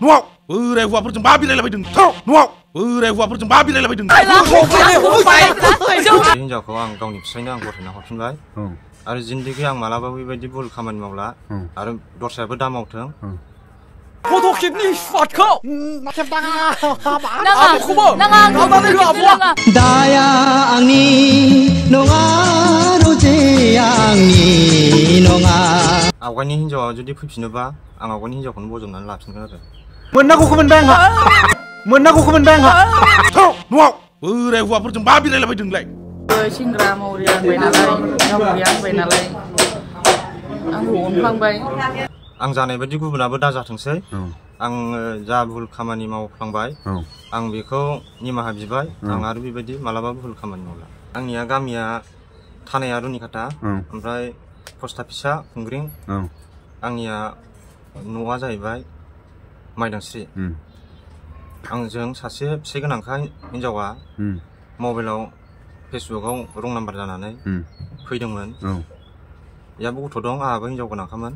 न'आव बोराय हौवाफोरजों मा बिलायलाबायदों न'आव बोराय हौवाफोरजों मा बिलायलाबायदों हिनजावखौ आं गावनि फिसायनो आं गथायना हरफिनबाय आरो जिन्दगि आं मालाबाबो बेबायदि भुल खामानि मावला आरो दस्रायाबो दा मावथों फट' खेबनि स्वादखौ दाया आंनि नङा रजे आंनि नङा आवगायनि हिनजावा जुदि फैफिनोबा आं आवगायनि हिनजावखौनो बजबनानै लाफिनगोन आरो मोननांगौखौ मोनबाय आंहा न'आव बोराय हौवाफोरजों मा बिलायलाबायदोंलाय सेंग्रा मावरिया होनबाय नालाय गावरिया होनबाय नालाय आंखौ अनफ्लांबाय आं जानाय बायदि गुबुनाबो दाजाथोंसै आं जा भुल खामानि मावफ्लांबाय आं बेखौ निमाहा बिबाय आं आरो बेबायदि मालाबाबो भुल खामानि मावला आंनिया गामिया थानाया रुनिखाता ओमफ्राय पस्ट अफिसा खुंग्रिं आंनिया न'आ जाहैबाय माइदांस्रि आंजों सासे फिसाइ गोनांखाय हिनजावा मबाइलाव फेसबुकाव रं नाम्बार जानानै फैदोंमोन बेहाबो गथ' दं आंहाबो हिनजाव गोनांखामोन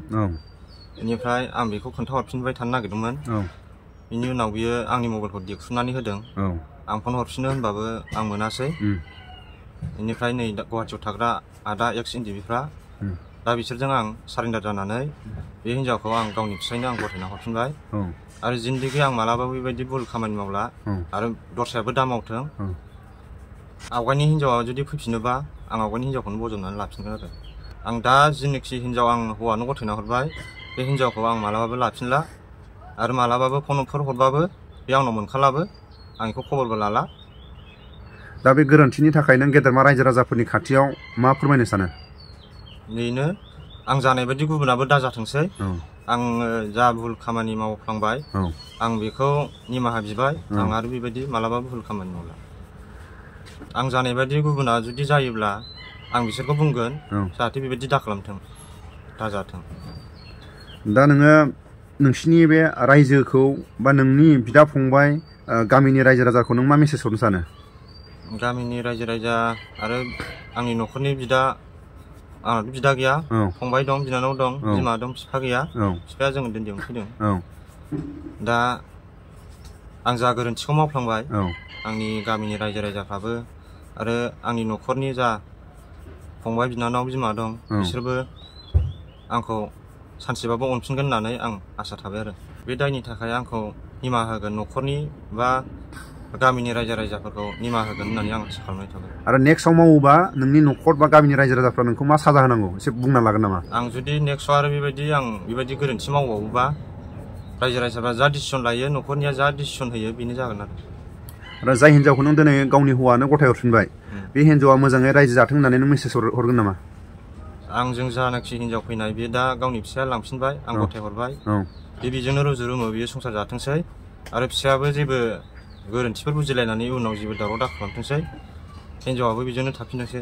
बेनिफ्राय आं बेखौ खोन्थाहरफिनबाय थानो नागिरदोंमोन बिनि उनाव बियो आंनि मबाइलखौ देख्रुबनानै होदों आं फन हरफिनो होनबाबो आं मोनासै बेनिफ्राय नै गुवाहाटियाव थाग्रा आदा एक्स इन्डिभिफ्रा दा बिसोरजों आं सारेन्डार जानानै बे हिनजावखौ आं गावनि फिसायनो आं गथायना हरफिनबाय आरो जिन्दगि आं मालाबाबो बेबायदि भुल खामानि मावला आरो दस्रायाबो दा मावथों आवगायनि हिनजावा जुदि फैफिनोबा आं आवगायनि हिनजावखौनो बजबनानै लाफिनगोन आरो आं दा जिनोखि हिनजाव आं हौवानो गथायना हरबाय बे हिनजावखौ आं मालाबाबो लाफिनला आरो मालाबाबो फनफोर हरबाबो बे आंनाव मोनखालाबो आं बेखौ खबरबो लाला दा बे गोरोन्थिनि थाखाय नों गेदेरमा रायजो राजाफोरनि खाथियाव मा फोरमायनो सानो बेनो आं जानाय बायदि गुबुनाबो दाजाथोंसै आं जा भुल खामानि मावफ्लांबाय आं बेखौ निमाहा बिबाय आं आरो बेबायदि मालाबाबो भुल खामानि मावला आं जानाय बायदि गुबुना जुदि जायोब्ला आं बिसोरखौ बुंगोन जाहाथे बेबायदि दाखालामथों दाजाथों दा नोङो नोंसिनि बे रायजोखौ बा नोंनि बिदा फंबाय गामिनि रायजो राजाखौ नों मा मेसेज हरनो सानो गामिनि रायजो राजा आरो आंनि न'खरनि बिदा आंनाथ' बिदा गैया फंबाय दं बिनानाव दं बिमा दं बिफा गैया बिफाया जों उन्दैयावनो थैदों दा आं जा गोरोन्थिखौ मावफ्लांबाय आंनि गामिनि रायजो राजाफ्राबो आरो आंनि न'खरनि जा फंबाय बिनानाव बिमा दं बिसोरबो आंखौ सानसेबाबो अनफिनगोन होननानै आं आसा थाबाय आरो बे दायनि थाखाय आंखौ निमाहा होगोन न'खरनि बा गामिनि रायजो राजाफोरखौ निमाहा होगोन होननानै आं आसा खालामनाय थाबाय आरो नेक्स्टआव मावोबा नोंनि न'खर बा गामिनि रायजो राजाफ्रा नोंखौ मा साजा होनांगौ एसे बुंना लागोन नामा आं जुदि नेक्स्टआव आरो बेबायदि गोरोन्थि मावबावोबा रायजो राजाफ्रा जा डिसिसन लायो न'खरनिया जा डिसिसन होयो बेनो जागोन आरो जाय हिनजावखौ नों दिनै गावनि हौवानो गथायहरफिनबाय बे हिनजावा मोजाङै रायजो जाथों होननानै नों मेसेज हरगोन नामा आंजों जानाखि हिनजाव फैनाय बेयो दा गावनि फिसाया लांफिनबाय आं गथायहरबाय बेजोंनो रुजु रुमु बियो संसार जाथोंसै आरो फिसायाबो जेबो गोरोन्थिफोर बुजिलायनानै उनाव जेबो दावराव दा खालामथोंसै हिनजावाबो बेजोंनो थाफिनथोंसै